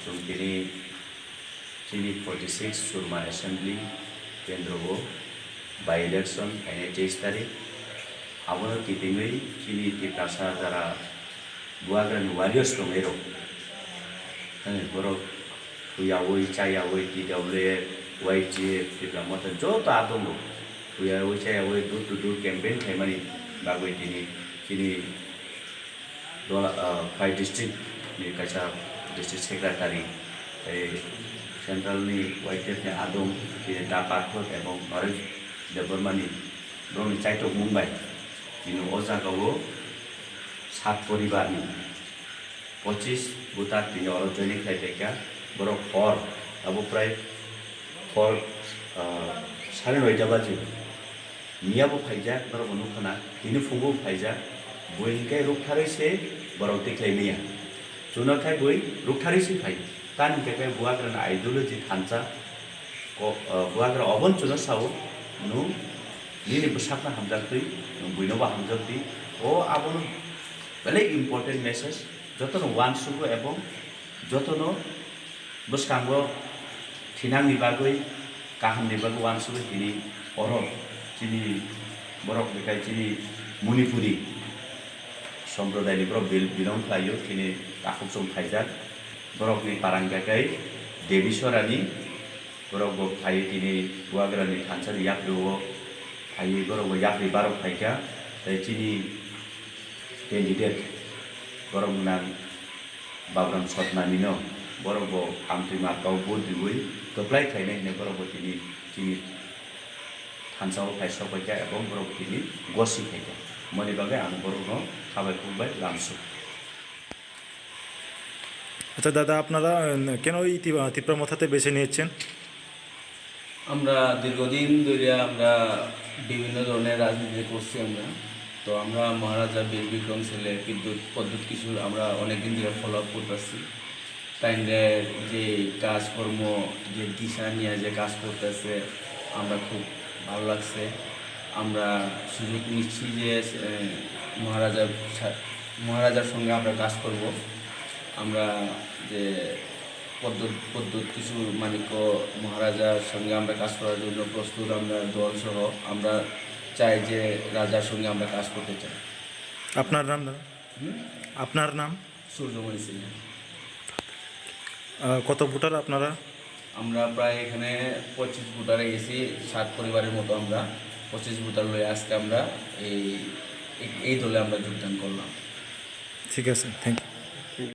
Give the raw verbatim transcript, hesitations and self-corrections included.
Chwng tini chini forty six Surma Assembly kendro o by election phainai teis tarik. Abono kitingwi chini Tiprasa jara Bubagrani warriors tongnairok, eh, borok huyawi chayawi T W F, Y T F, Tipra Motha joto adongrok huyawi chayawi door to door campaign khlaimani bagwi tini chini Dola, ah, Phai district ni kaisa district secretary, tei central ni Y T F ni adong, tini Da Parthot ebong Naresh Debbarma ni borokni chaitokmung bai tini o jaga o sat poribar ni pochis voter tini oro joining khlai paikha. Borok hor abo prai hor, ah, sare noita baji. Miya bo phaijak, norok bo nukha na, tini phungo bo phaijak, bui hinkhe ruktharwi se borok tikhlai maya. Chwngno khai bui ruktharwi se phai. Tani hinkhe khe Bubagrani ideology thansa, ko-, ah, Bubagra obono chwngno sao, nwng nini bwsakno hamjaktwi, nwng buino bo hamjaktwi. O abono belai important message, jotono uansugo ebong jotono bwskango thinangni bagwi, kahamni bagwi uansugwi tini oro chini borok bekai chini Manipuri somprodaini borok bil-, belong khlaio, chini takhuk chwng phaijak. Borokni parang bekai Devi Sorani, borok bo phaiwi tini Bubagrani thansani yapri o phaiwi borok bo yapri barok phaikha, tei chini candidate borok nang Babram Sotnamino borok bo amtwi marka o vote riwi kwplai khlainai hinwi borok bo tini chini thansa o phai sok bai kha ebong borok tini gosi khai kha. Moni bagwi ang borokno khabai khukbai lamsuk. আচ্ছা দাদা, আপনারা, উম, কেন এই তি-, তিপ্রা মথাতে বেছে নিয়েছেন? আমরা দীর্ঘদিন ধরে আমরা বিভিন্ন ধরনের রাজনীতি করছি আমরা। তো আমরা মহারাজা বীর বিক্রম ছেলে প্রদ্যুৎ, প্রদ্যুৎ কিশোর আমরা অনেকদিন ধরে ফলো আপ করতেছি। তাইলে যে কাজকর্ম, যে দিশা নিয়ে যে কাজ করতেছে, আমরা খুব ভালো লাগছে। আমরা সুযোগ নিচ্ছি যে, এ, মহারাজার সা-, মহারাজার সঙ্গে আমরা কাজ করব। আমরা যে প্রদ্যুৎ, প্রদ্যুৎ কিশোর মাণিক্য মহারাজার সঙ্গে আমরা কাজ করার জন্য প্রস্তুত, আমরা দল সহ আমরা চাই যে রাজার সঙ্গে আমরা কাজ করতে চাই। আপনার নাম দাদা? হুম? আপনার নাম? সূর্যমণি সিনহা। আহ, কত ভোটার আপনারা? আমরা প্রায় এখানে পঁচিশ ভোটারে গেছি, সাত পরিবারের মতো আমরা। পঁচিশ ভোটার লয়ে আজকে আমরা এই, এই, এই দলে আমরা যোগদান করলাম। ঠিক আছে, থ্যাংক ইউ।